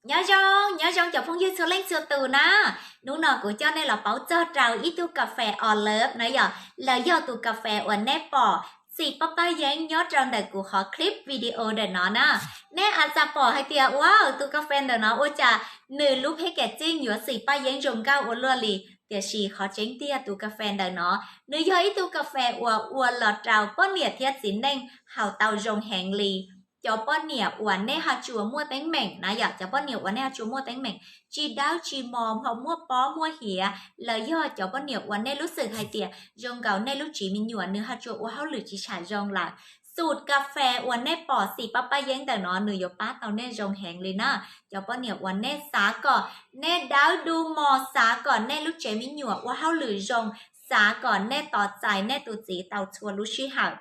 Nyob zoo, nyob zoo cov phooj ywg txhua leej txhua tus na. Hnub no kuv coj nej los paub txog rau ib tug kas fes Olive na yom, los yog tus kas fes uas nej pom xim pab pab yeeb nyob rau ntawm kuv qhov clip video ntawm no na. Nej as txas pom hais tias, wow, tus kas fes ntawm no ua cas nws lub packaging yuav xim pab yeeb zoo nkauj ua luaj li. Tiam sis qhov tseeb tiag tus kas fes ntawm no, nws yog ib tug kas fes uas ua los rau poj niam thiab txiv neej haus tau zoo heev li. Cov poj niam uas nej ho tsuas muaj teeb meem na yom, cov poj niam uas nej ho tsuas muaj teeb meem tsis dawb tsis mos, ho muaj pob muaj hiav, los yog cov poj niam uas nej lub xwm hais tias zoo nkaus nej lub tsev me nyuam nws ho tsuas ua hauj lwm tsis tshua zoo lawm, xum kas fes uas nej pom xim pab pab yeeb ntawm no nws yuav pab tau nej zoo heev li na. Cov poj niam uas nej xav kom nej dawb du mos, xav kom nej lub tsev me nyuam ua hauj lwm zoo, xav kom nej tos txais nej tus txiv tau txhua lub sij hawm,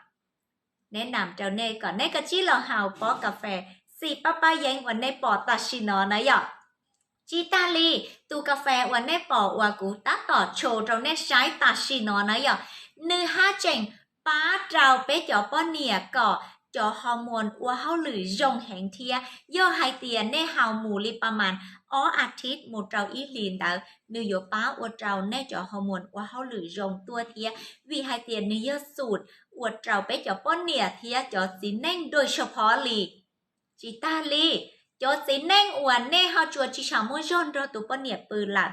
nej nam rau nej kom nej kav tsij los haus pob kas fes xim pab pab yeeb uas nej pom tam sim no na yom. Tsis tag li, tus kas fes uas nej pom uas kuv tab tom tsho rau nej saib tam sim no na yom, nws haj tseem pab rau peb cov poj niam kom cov hormone ua hauj lwm zoo heev thiab. Yog hais tias nej haus mus li pas mas ob as thiv mus rau ib hlis ntawd, nws yuav pab ua rau nej cov hormone ua hauj lwm zoo tuaj thiab, vim hais tias nws yog xum ua rau peb cov poj niam thiab cov txiv neej dua sab phov li. Tsis tag li, cov txiv neej uas nej ho tsuas tsis tshua muaj zog nrog tus poj niam pw lawm,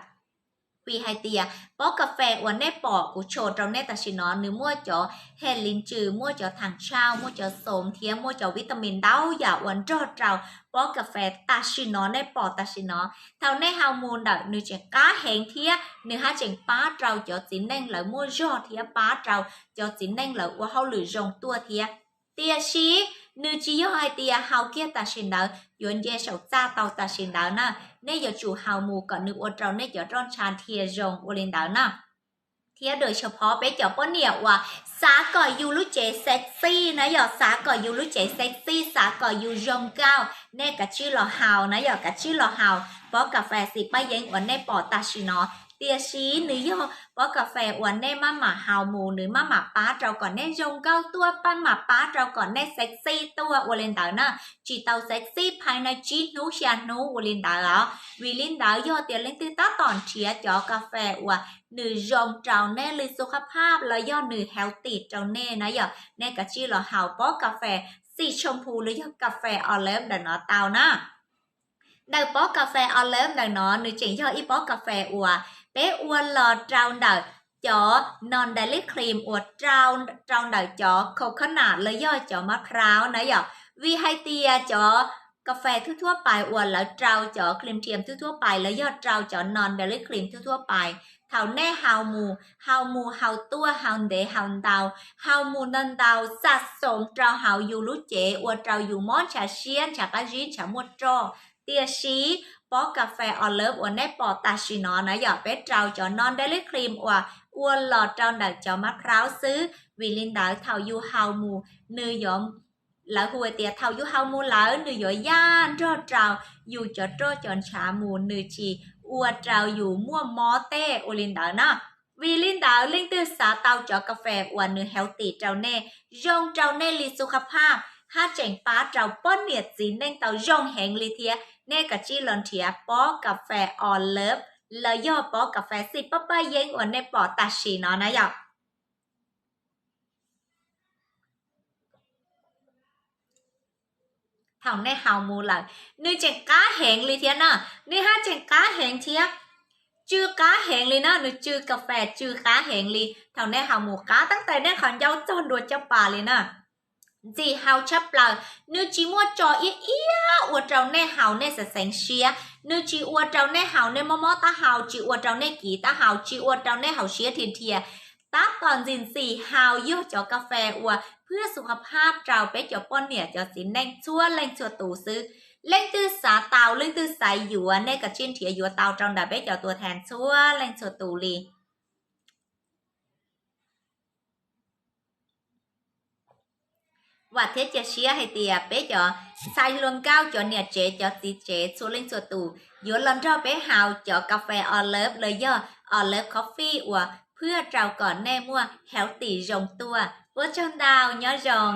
vim hais tias pob kas fes uas nej pom kuv tsho rau nej tam sim no nws muaj cov he li ntsws, muaj cov thas tshauj, muaj cov xoom thiab muaj cov vitamin ntau yam uas nrog rau pob kas fes tam sim no nej pom tam sim no. Thaum nej haus mus ntawm nws tseem qab heev thiab nws haj tseem pab rau cov txiv neej lawv muaj zog thiab pab rau cov txiv neej lawv ua hauj lwm zoo tuaj thiab. Tiam sis nws tsis yog hais tias haus kiag tam sim ntawd yuav nce saum txaj tau tam sim ntawd na. Nej yuav tsum haus mus kom nws ua rau nej cov roj ntsha dhia zoo ua li ntawd na. Thiab dua sab phov peb cov poj niam uas xav kom yus lub cev sexy na yom, xav kom yus lub cev sexy, xav kom yus zoo nkauj, nej kav tsij los haus na yom, kav tsij los haus pob kas fes xim pab yeeb uas nej pom tam sim no. Tiam sis nws yog pob kas fes uas nej maj mam haus mus nws maj mam pab rau kom nej zoo nkauj tuaj, maj mam pab rau kom nej sexy tuaj ua li ntawd na. Tsis tau sexy phais na tsib hnub xya hnub ua li ntawd os. Vim li ntawd yog tias leej twg tab tom nrhiav cov kas fes uas nws zoo rau nej li xu qab phaj los yog nws healthy rau nej na yom, nej kav tsij los haus pob kas fes xim tsho phu los yog kas fes Olive ntawm no tau na. Ntawm pob kas fes Olive ntawm no nws tseem yog ib pob kas fes uas peb ua los rau ntawm cov non dairy cream uas rau ntawm cov coconut los yog cov mab khraub na yom. Vim hais tias cov kas fes thuab thuab pais uas lawv rau cov cream thiam thuab thuab pais los yog rau cov non dairy cream thuab thuab pais, thaum nej haus mus, haus mus haus tuaj, haus ntev haus ntau, haus mus ntau ntau, xam xoom rau hauv yus lub cev ua rau yus mob ntshav siab, ntshav qab zib, ntshav muaj roj. Tiam sis pob kas fes Olive uas nej pom tam sim no na yom, peb rau cov non dairy cream uas ua los rau ntawm cov mab khraub xwb. Vim li ntawd thaum yus haus mus nws yuav, lawv hu tias thaum yus haus mus lawm nws yuav yaj nrog rau yus cov roj cov ntshav mus, nws tsis ua rau yus muaj mob tej ua li ntawd na. Vim li ntawd leej twg xav tau cov kas fes uas nws healthy rau nej, zoo rau nej li xu qab phaj, haj tseem pab rau poj niam txiv neej tau zoo heev li thiab, nej kav tsij los nrhiav pob kas fes Olive los yog pob kas fes xim pab paj yeeb uas nej pom tam sim no na yom. Thaum nej haus mus lawm, nws tseem qab heev li thiab na, nws haj tseem qab heev thiab. Tsw qab heev li na, nws tsw kas fes tsw qab heev li. Thaum nej haus mus qab tab tais nej qhov ncauj txog ntua caj pas li na. Ntxim haus tshaj plaws, nws tsis muaj tso iab iab ua rau nej haus nej xeev xeev siab, nws tsis ua rau nej haus nej mob mob taub hau, tsis ua rau nej kiv taub hau, tsis ua rau nej haus siab dhia dhia. Tab tom ntxim ntxim haus yog cov kas fes uas phwj xu qhab phaj rau peb cov poj niam cov txiv neej txhua leej txhua tus xwb. Leej twg xav tau, leej twg xav yuav, nej kav tsij nrhiav yuav tau rau ntawm peb cov tuas thees txhua leej txhua tus li. Vam thiab cia siab hais tias peb cov ntxhais hluas nkauj, cov niam tsev, cov txiv tsev txhua leej txhua tus yuav los nrog peb haus cov kas fes Olive los yog Olive Coffee uas phwj rau kom nej muaj healthy zoo tuaj. Ua tsaug ntau, nyob zoo.